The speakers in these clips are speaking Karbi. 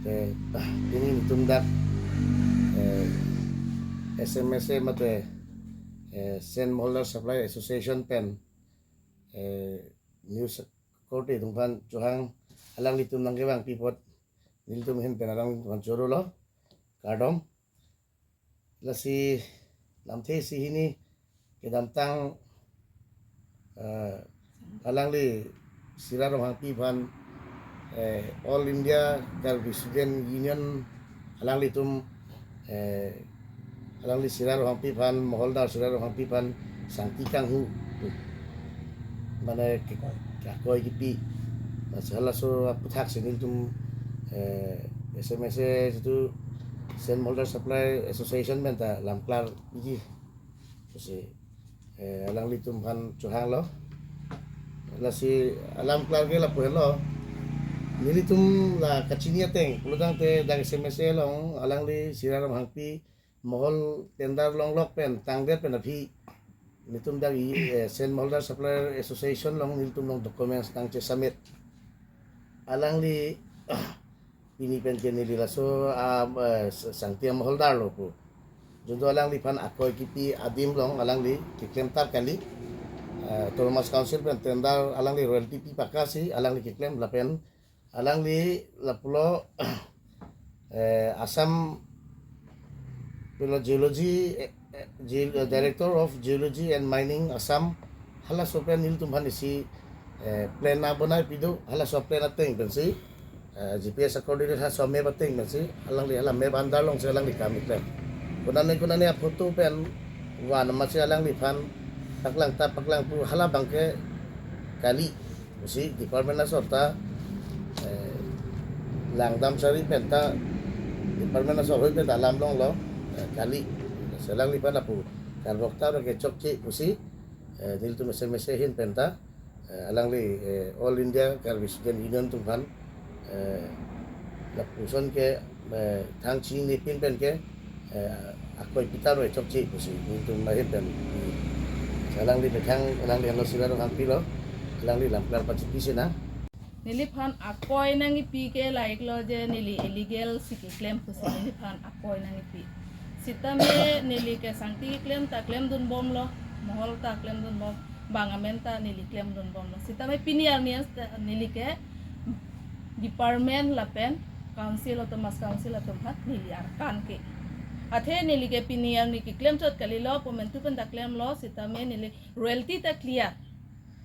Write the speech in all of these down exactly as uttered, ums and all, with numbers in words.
Eh, pini nelitum dak, eh, S M S A mate, eh, Sand Moholdar Supplier Association pen, eh, news korte atum aphan chohang, alanglitum nangkevangpi apot nelitum ahin pen alanglitum aphan chorolo, kardom. Lasi lamthe isi hini kedamtang, eh, alangli Sira Ronghangpi aphan, eh, All India Karbi Student Union alanglitum, eh, alangli Sira Ronghangpi aphan, Moholdar Sira Ronghangpi aphan sangti kanghu, mane ke-, akoi kipi. Lasi halaso aputhaksi nelitum, eh, S M S A jitu Sand Moholdar Supplier Association pen ta lam klarji pusi, eh, alanglitum aphan chohanglo. Lasi alam klar ke lapu henlo. Nelitum la kachini ateng pulotangte dak S M S A along alangli Sira Ronghangpi mohol tender longlok pen tangdet pen aphi nelitum dak i, eh, Sand Moholdar Supplier Association along nelitum along documents nangche-submit. Alangli pini pen ke neli laso, ah, eh, sangti amoholdar lo pu. Junto alangliphan akoi kipi adim along alangli keklemtar kali. Eh, Autonomous Council pen tender alangli royalty pi pakasi alangli keklem lapen alangli lapulo, eh, Assam pulo Geology, eh, eh, Geo-, eh, Director of Geology and Mining Assam, halaso pen nelitum aphan isi, eh, plan nangbonaipidun, halaso plan ateng pensi, eh, G P S coordinate halaso map ateng pensi alangli hala map under alongsi alangli kam keklem. Konane konane aphoto pen van amatsi alangliphan paklang ta paklang pu hala abangke kali pusi department asor ta, eh, langdam sari pen ta department asor hoi pen ta alam longlo, eh, kali. Lasi alangliphan lapu karbok ta ro ke chokche pusi, eh, nelitum S M S A ahin pen ta, eh, alangli, eh, All India Karbi Student Union atum aphan, eh, lapuson ke, eh, thang chinine pin pen ke, eh, akoi pi ta ro chokche pusi nelitum ahin pen. Alangli methang, alangli henlo Sira Ronghangpi lo, alangli lam klar pachipisi nang. Neliphan akoi nangkipi ke la-iklo je neli illegal si keklem pusi neliphan akoi nangkipi. Sitame neli ke sangti keklem ta klemdunbomlo, mohol ta klemdunbom, bang amen ta neli klemdunbomlo. Sitame pini arni ta neli ke department lapen council, Autonomous Council atum aphan neli arkan ke. Athe neli ke pini arni keklem chot kalilo, komantu pen ta klemlo, sitame neli royalty ta clear.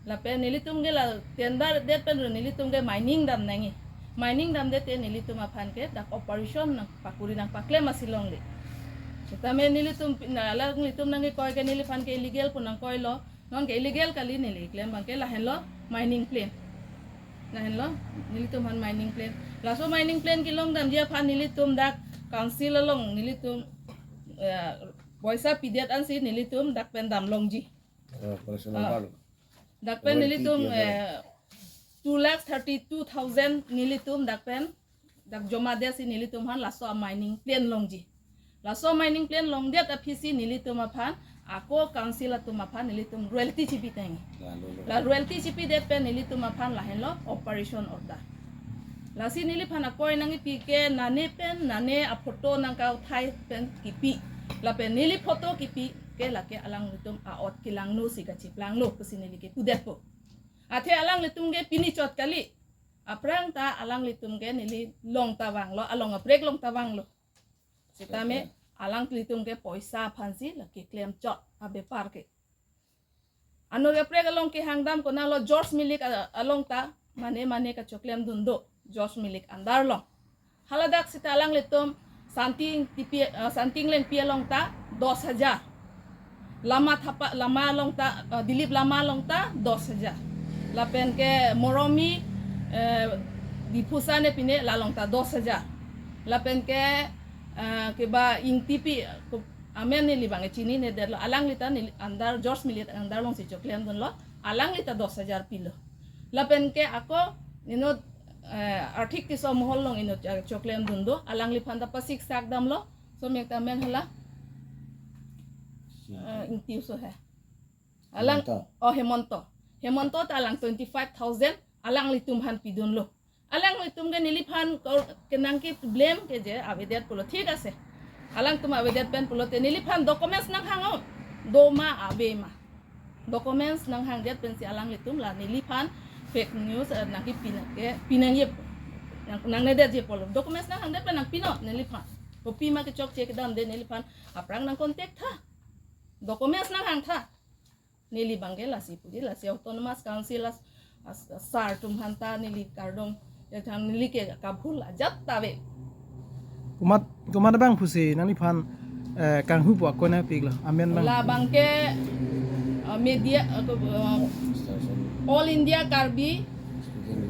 Lapen nelitum ke la tender det pen ro nelitum ke mining dam nangji. Mining damdet te nelitum aphan ke dak operation nangpakuri nangpaklem asi longle. Sitame nelitum pi-, na, alanglitum nangkekoi ke neliphan ke illegal pu nangkoilo. Non ke illegal kali, neli keklem abangke lahenlo mining plan. Lahenlo nelitum aphan mining plan. Laso mining plan kelong damji aphan nelitum dak council along nelitum, eh, poisa pidet ansi nelitum dak pen dam longji. Eh, personal Ah. Dak pen royalty nelitum, pidet, eh, two lakh thirty-two thousand nelitum dak pen, dak joma det si nelitum aphan laso mining plan longji. Laso mining plan longdet aphisi nelitum aphan, ako council atum aphan nelitum royalty chipi tangji. Lalu, lalu. La royalty chipidet pen nelitum aphan lahenlo operation order. Lasi neliphan akoi nangkipi ke nane pen, nane aphoto nangkauthai pen kipi. Lapen neli photo kipi ke lake alanglitum a-ot kelangno si kachiplanglo pusi neli kepudetpo. Athe alanglitum ke pini chot kali. Aphrang ta alanglitum ke neli long ta vanglo, along kaprek long ta vanglo. Sitame alanglitum ke poisa aphansi lake klem chot abepar ke. Anur kaprek along kehang dam konatlo George Milik a-, along ta mane mane kachoklemdun do, George Milik under along. Haladak sita alanglitum Santi Ingtipi, eh, Santi Englengpi along ta dos hajar. Lama Thapa, Lama along ta, eh, Dilip Lama along ta dos hajar. Lapen ke Moromi, eh, Diphusa ne pine la along ta dos hajar. Lapen ke, eh, keba Ingtipi, ku-, amen neli bang chinine detlo, alangli ta neli under, George Milik under alongsi choklemdunlo, alangli ta dos hajar pilo. Lapen ke ako inut, eh, Arthik Tisso mohol along inut, eh, choklemdun do, alangliphan ta pasiksak damlo, somek ta amen hala. Eh, Ingti oso he. Alang, Hemanta. Oh, Hemanta. Hemanta ta alang twenty-five thousand alanglitum aphan pidunlo. Alanglitum ke neliphan ko-, kenang ke blame ke je avedet pulo, thik ase. Alangtum avedet pen pulote neliphan documents nanghang o, doma ave ma. Documents nanghangdet pensi alanglitum la neliphan fake news, eh, nangkepinang ke, pinangji, nang, nangnedetji pulo. Documents nanghangdet pen nangpinon neliphan. Kopi ma kechokche kedamde neliphan aphrang nangcontact tha. Documents nanghang tha. Neli abangke lasi puji, lasi Autonomous Council as, as, sir atum aphanta neli kardom, ya thang neli ke kabhul ajat ta ave. Komat, komat abang pusi nangliphan, eh, kanghu pu akoi nangpiklo, amen abang? La abangke, eh, media, eh, ko-, eh, All India Karbi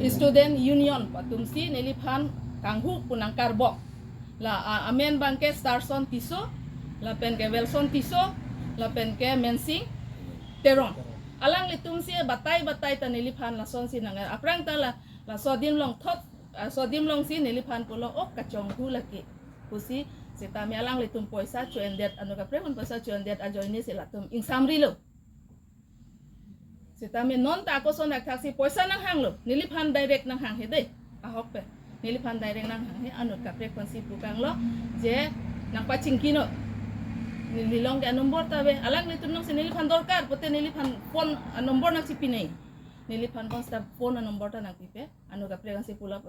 Student Union pu atumsi neliphan kanghu pu nangkarbok. La, ah, amen abangke Starson Tisso, lapen ke Wilson Tisso, lapen ke Mensing Teron. Alanglitumsi batai batai ta neliphan lasonsi nang, aphrang ta la, laso adim along thot, ah, laso adim alongsi neliphan pulo, ok kachonghu lake pusi, sitame alanglitum poisa cho-endet, anut kaprek atum poisa cho-endet ajoinesi latum ingsamrilo. Sitame non ta ako ason akthaksi poisa nanghanglo, neliphan direct nanghanghe de, ahok pen. Neliphan direct nanghanghe, anut kaprek aphansi pukanglo, je nangpachingkinon. Neli along ke anumber ta ave, alanglitum alongsi neliphan dorkar pulote neliphan phone anumber nangchipinai. Neliphan phone sta phone anumber ta nangpipe, anut kaprek aphansi pulo,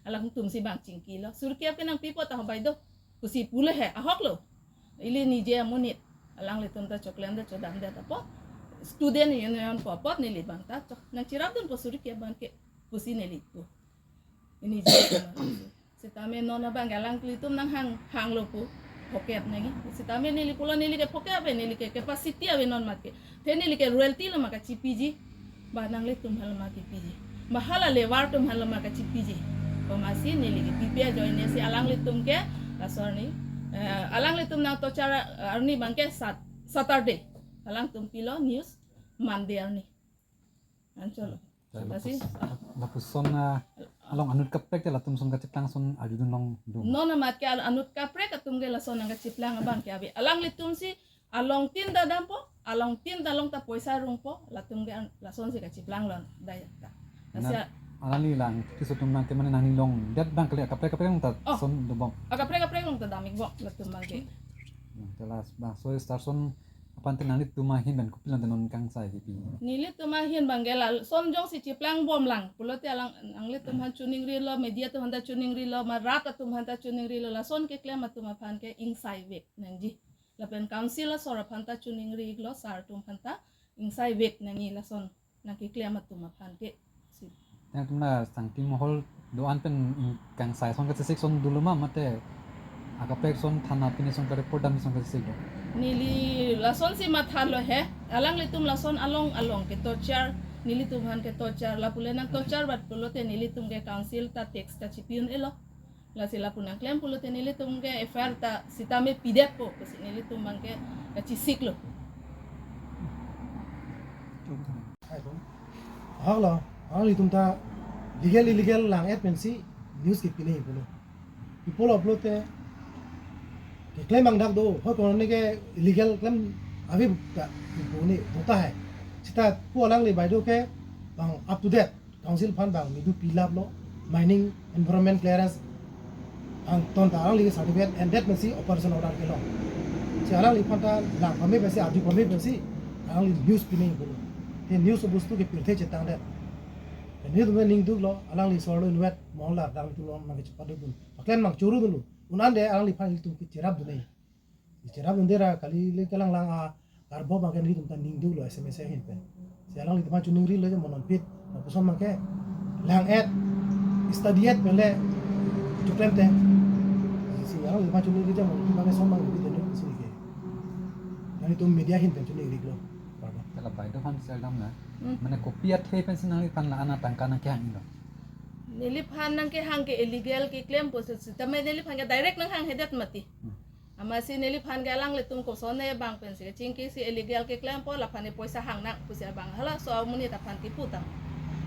alangtumsi bang chingkilo. Surkep ke nangpipo ta ho baideo pusi pulo he, ahoklo. Ili nije amonit, alanglitum ta choklemdet chodamdet apot, Student Union pu apot neli abang ta chok nangcherapdunpo, surkep abangke pusi neli pu. Ili nije amonit. Sitame non abangke alanglitum nanghang, hanglo pu, phokep nangji. Sitame neli pulo neli ke phokep ave, neli ke capacity ave non mat ke. Te neli ke royalty lo ma kachipiji, ba nanglitum aphan lo ma kipiji, ba hala labour atum aphan lo ma kachipiji. Komatsi neli ke pipe ajoinesi alanglitum ke, ah, sorry, eh, alanglitum nang torture arni abangke Sat-, Saturday. Alangtum pilo news Monday arni. Anchot lo. Lasi, lapuson, ah, along anut kaprek te latum ason kachiplang ason arjudun longdun. Non amat ke al-, anut kaprek atum ke lason nangkachiplang abangke ave. Alanglitumsi along tin ta dampo, along tin ta along ta poisa rungpo, latum ke an-, lasonsi kachiplang lon daya ta. Lasi, na, alangli lang, kiso atum abangke mane nangli longdet abang kali, akaprek kaprek along ta, oh, son dobom. Akaprek kaprek along ta dam-ikbom latum abangke. Hmm, jelas, bang, so Starson aphan te nanglitum ahin pen kopilo te non kangsai kipi? Nelitum ahin abangke lason jongsi chiplangbomlang pulote alang, nanglitum aphan choningrilo, media atum aphanta choningrilo, ma rat atum aphanta choningrilo, lason keklem atum aphan ke ingsaivek nangji. Lapen council asor aphanta choningrilo, sir atum aphanta ingsaivek nangji lason nangkeklem atum aphan ke. Si. Nangtum la sangti mohol do-an pen ing-, kangsai ason kachesik ason dolo ma mate akaprek ason thana pine ason ka-report dam ason kachesik do? Neli lasonsi mathalo he. Alanglitum lason along along ke torture, nelitum aphan ke torture, lapu le nang torture bat pulote nelitum ke council ta tax ta chipi-un-elo. Lasi lapu nangklem pulote nelitum ke F I R ta sitame pidetpo, pusi nelitum abangke kachesiklo. Hai bom. Ahok lo, alanglitum ta legal illegal lang-et pensi news kepinai pulo. Pi pulo pulote keklem abang dak do, hoi kono ne ke illegal klem ave ta, pi pu ne, do tahai. Seta pu alangli baideo ke bang up to date. Council aphan bang midu pilaplo, mining environment clearance angton ta alangli certificate endet pensi operation order kelong. Si alangli aphanta lang pame pensi, arju pame pensi alangli news pinai pulo. Te news bostu ke pirthe chetangdet. Te news me ningduklo, alangli sorlo inwet mohol ardang tulong nangkechepadukdun. Paklem nangchorudunlo. Un-an de alangliphan ilitum kecherapdunai. Cherapdunde ra kali le kelang lang akarbom abangke nelitum ta ningduklo S M S ahin pen. Si alanglitum aphan choningrilo je mo non pit. Lapuson abangke lang-et, study-et pen le choklem te. Si alanglitum aphan choningri je mo non pit abangke ason abang pit te si ke. Nanglitum media ahin pen choningrilo. Kala baideo aphan sel dam na. Hmm. Mane kopi athe pensi nangliphan la-an atangka nangkehang-iklo? Neliphan nangkehang ke illegal keklempo, sitame neliphan ke direct nanghanghedet mati. Hmm. Amatsi neliphan ke alanglitum koson ne bang pensi kachingki si illegal keklempo, laphan ne poisa hangnang pusi abang halaso amonit aphan kiputang.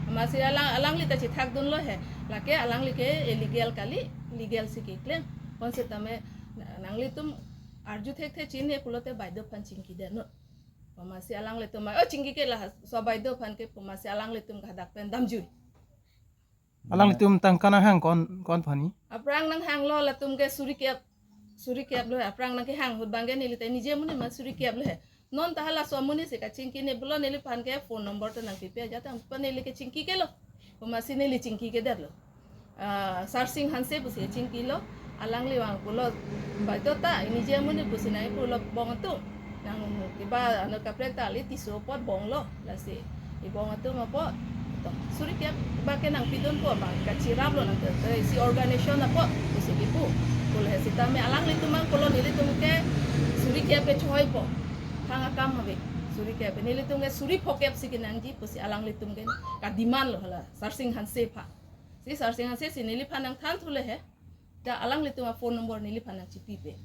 Amatsi alang, alangli ta chethakdunlo he. Lake alangli ke illegal kali, legal si keklem. Kon sitame na-, nanglitum arju thekthe chinine pulote baideo aphan chingkidetnon. Amatsi alanglitum, oh, chingki ke laso baideo aphan ke, amatsi alanglitum ke hadak pen damjui. Alanglitum tangka nanghang ko-an, ko-an aphan ni? Aphrang nanghanglo, latum ke suri ke-ap, suri ke-aplo he. Aphrang nangkehang ahut abang ke neli ta nije amonit ma suri ke-aplo he. Non ta halaso amonitsi kachingki ne pulo, neliphan ke phone number ta nangpipe ajat ta pa neli ke chingkikelo. Komatsi neli chingkiketlo. Ah, Sarsing Hanse pusi chingkilo, alangli vang pulo, baito ta, nije amonit pusi nangji pulo bong atum. Nang kiba ano kaprek ta ali Tisso apot bonglo, lasi ibong atum apot to suri ke-ap ba ke nangpidunpo, bang kachiraplo nang te, te isi organization apot pusi kipu. Pulo he sitame alanglitum mang pulo nelitum ke suri ke-ap ke choipo. Thang akam ave, suri ke-ap nelitum ke suri pho ke-ap si kenangji pusi alanglitum ke kademand lo hala Sarsing Hanse aphan. Si Sarsing Hanse si neliphan nangthan thule he. Ta alanglitum aphone number neliphan nangchipipe.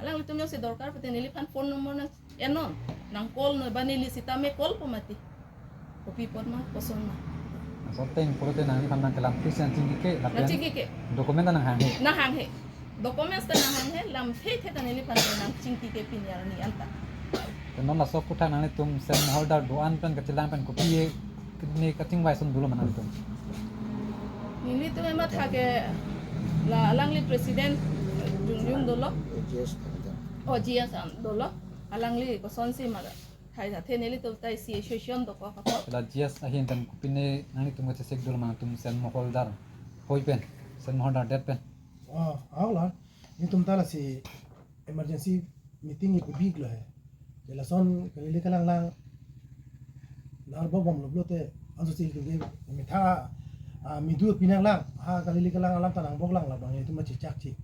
Alanglitum jongsi dorkar pute neliphan phone number nang-ennon, nang-call non, ba neli sitame callpo mati. Kopi apot ma, koson ma. Asonte pulote nangliphan nangkelamthe si nangchingkike, lapen nangchingkike. Document ta nanghanghe. Nanghanghe. Documents ta nanghanghe, lamthe the ta neliphan nangchingkike pini arni anta. Te non laso aphuthak nanglitum Sen Moholdar do-an pen kachelang pen kopi ne kachingvai ason dolo ma nanglitum? Nelitum ematha ke la alangli president Jungjung dolo. O G S an dolo. Alangli kosonsi ma thai athe nelitum ta isi association dokok apot. La G S ahin pen kopi ne nanglitum kachesik dolo ma nanglitum Sen Moholdar hoi pen, Sen Moholdar det pen? Oh, ahok la. Nelitum ta lasi emergency meeting ipubik lo he. Ke lason kali le kalang lang nang bok bom lo pulote anso si ke mitha, ah, midu pinang lang, ha kali le kalang alam ta nang bok lang, labang itum ma chechak che.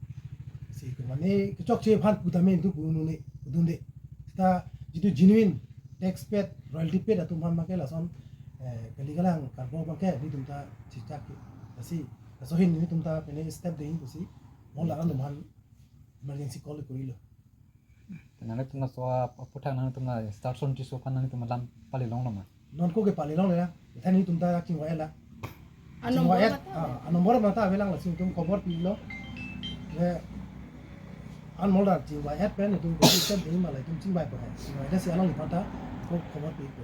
Si ke mane kechokche aphan pu tame itum pu nune dunde. Ta jitu genuine tax paid, royalty paid atum aphan ma ke lason, eh, kali kalang karbok abang ke nelitum ta chechak che. Lasi laso ahin nelitum ta pine step ding pusi Moholdar atum aphan emergency call korilo. Te nanglitum laso aphuthak nanglitum la Sarsing Tisso aphan nanglitum alam pale longlo ma? Non ko ke pale longle lang. Than nelitum ta chingvai la. A number chingvai et, mata ah, a number mata avelang, lasi itum khobor pilo. Le an Moholdar chingvai et pen itum ko step ding ma la itum chingvaipo he. Chingvai et si alangliphan ta ko khobor pipo.